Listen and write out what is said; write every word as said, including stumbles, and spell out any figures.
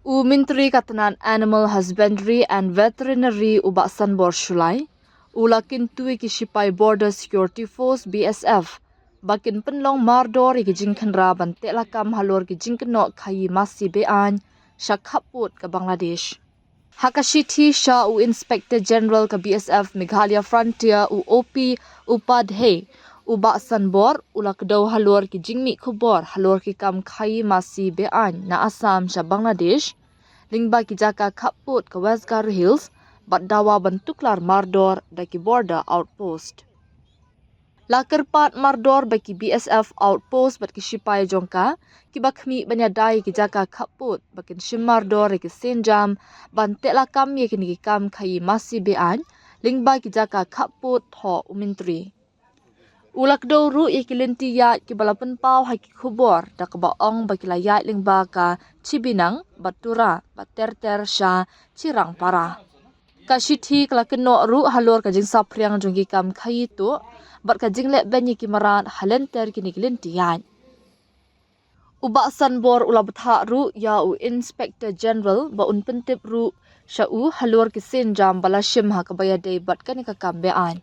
U Myntri ka tnat Animal Husbandry and Veterinary, u Bah Sanbor Shullai, u la kyntu ïa ki shipai Border Security Force, B S F, ba kin pynlong mardor ïa ki jingkhynra ban teh lakam halor ki jingkynnoh khaïi masi be-aiñ sha khappud ka Bangladesh. Ha ka shithi sha u Inspector General ka B S F Meghalaya Frontier, u O P Upadhyay, u Bah Sanbor u la kdew halor ki jingmih khubor halor ki kam khaïi masi be-aiñ na Assam sha Bangladesh, lyngba ki jaka khappud ka West Garo Hills, bad dawa ban tuklar mardor da ki border outpost. La kyrpad mardor ba ki B S F outpost bad ki shipai jong ka, kiba khmih ban ïada ïa ki jaka khappud, ba kin shim mardor ïa ki sienjam ban teh lakam ïa kine ki kam khaïi masi be-aiñ, lyngba ki jaka khappud, thoh u Myntri. U la kdew ruh ïa ki lynti ïaid kiba la pynpaw ha ki khubor da kaba ong ba ki la ïaid lyngba ka Chibinang, bad Tura, bad ter ter sha Chirangpara. Ka shithi ka la kynnoh ruh halor ka jingsaphriang jong ki kam khaïi tuh bad ka jingleh beiñ ïa ki mrad ha lynter kine ki lynti ïaid. U Bah Sanbor u la bthah ruh ïa u Inspector General ba un pyntip ruh sha u halor ki sienjam ba la shim ha kaba ïadei bad kane ka kam be-aiñ.